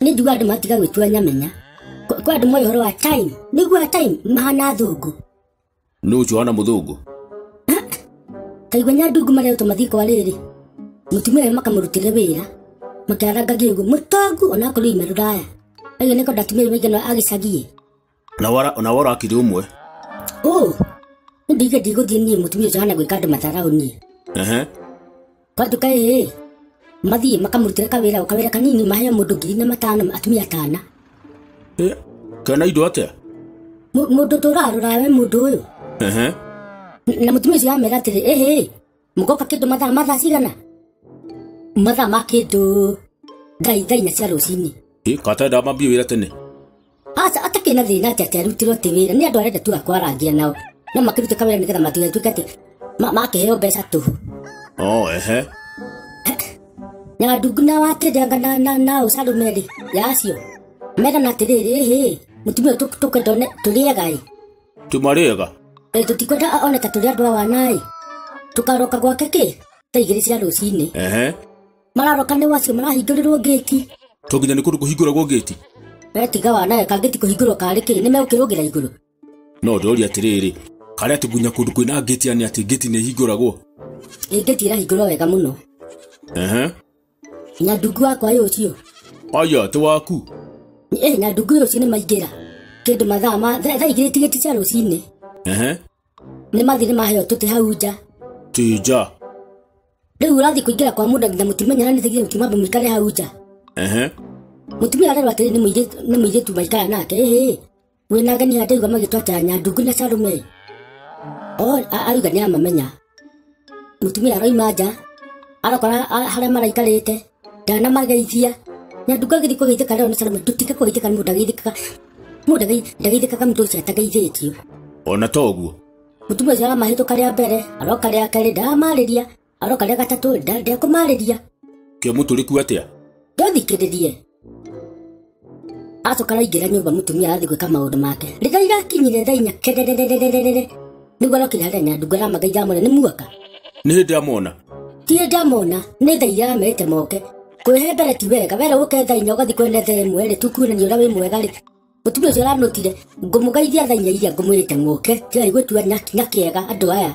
Nĩ njuga andũ matiga gwĩtua nyamenya. Kwa andũ moĩ ũhoro wa time. Nĩguo time mahana thũngũ. Nũ ũcio hana mũthũngũ? Kaigua Nyandungu maretwo mathiĩ kwa rĩrĩ. Mũtumia ũyũ makamũrutĩre wĩra. Makĩarangagia ũguo mũtongu onakorwo ima rũraya. Aiga nĩkwenda atumia maigana agĩcagie. Na warakire ũmwe. Ũ, nĩ ndigũthiĩ niĩ mũtumia ũcio hana gwĩka andũ matharaũ niĩ. Ehe. Kwatuka ĩĩ mathiĩ makamũrutĩra kawĩra o kawĩra kanini maheo mũndũ 1500 atumia atana. Kana indo atĩa? Mũndũ tũraga rũraya we mũndũ ũyũ. Ehe. Na mũtumia ũcio amera atĩrĩ, ĩhĩ mũgoka kĩndũ mathaa cigana? Mathaa ma kĩndũ thaa 4 cia rũcinĩ. Katenda mambie wĩra tene. Aca atakĩ na thĩna atĩ arutirwo ti wĩra nĩ andũ arenda tu akwarangia nao. No makĩrute kawĩra nĩgetha matigatuĩke atĩ makĩheo mbeca tũhũ. Oh, ehe. Nyandungu na watĩndanga na ũcarume rĩ ya acio. Merana atĩrĩrĩ, ĩhĩ mũtumia ũyũ tũkwenda one tũrĩega ĩ. Tũmarĩega? Tũtikwenda one ta tũrĩ andũ a wana ĩ. Tũkaroka gwake kĩ? Thaa 2 cia rũcinĩ. Ehe. Mararoka nĩ wacio marahingũrĩrwo ngĩti. To nginya nĩ kũndũ kũhingũragwo ngĩti? We tiga wana kangĩti kũhingũrwo karĩ kĩ? Nĩ megũkĩrũgĩra igũrũ. No ndĩroria atĩrĩrĩ, karĩa atĩ nginya kũndũ kwĩna ngĩti yani atĩ ngĩti nĩ ihingũragwo? Ĩ ngĩti ĩrahingũrwo wega mũno. Ehe. Nyandungu wakwa ĩ ũcio. Aya, ti waku? Nyandungu ũcio nĩ maingĩra. Kĩndũ mathaa ma thaa 2 tigĩti cia rũcinĩ. Ehe. Nĩ mathiĩ nĩ maheo tũtĩ hau nja. Ti nja. Rĩu ũrathiĩ kũingĩra kwa mũndũ nginya mũtimenyana nĩ thigire mũtimambe mũikare hau nja. Ehe. Mũtumia arerwo atĩrĩ nĩ mũirĩtu maikara nake. Ĩhĩ. Wĩna ageni haha ndaigua magĩtwo atĩa Nyandungu na Carume. O arauga nĩ amamenya. Mũtumia aroima nja arokora harĩa maraikarĩte ndanamageithia. Nyandungu agĩthiĩ kũgeithĩka rĩo nĩ Carume ndũtige kũgeithĩka nĩ mũndũ ageithĩkaga. Mũndũ ndageithĩkaga mũndũ ũcio atageithĩtio. Ona to ũguo. Mũtumia ũcio aramahĩtũka rĩa mbere, aroka rĩa kerĩ ndaramarĩria, aroka rĩa gatatũ ndekũmarĩria. Kĩo mũtũrĩku atĩa? Ndũthikĩrĩrie. Acoka araingĩra nyũmba mũtumia arathiĩ gwĩka maũndũ make. Rĩrĩa irakinyire thaa 4 kerererererere nĩguo arokire harĩa Nyandungu aramageithia amona nĩ muoka. Nĩ hĩndĩ amona? Ti hĩndĩ amona, nĩ thaa iria aramerĩte moke. Kwĩhe mbere ti wega, wera ũke thaa 4 ũgathiĩ kwene thaa 1 rĩ, tũkuonania ũrĩa wĩ mwega rĩ. Mũtumia ũcio aranotire, ngũmũgeithia thaa 4 iria ngũmwĩrĩte mũke, tigai gwĩtua na kĩega andũ aya.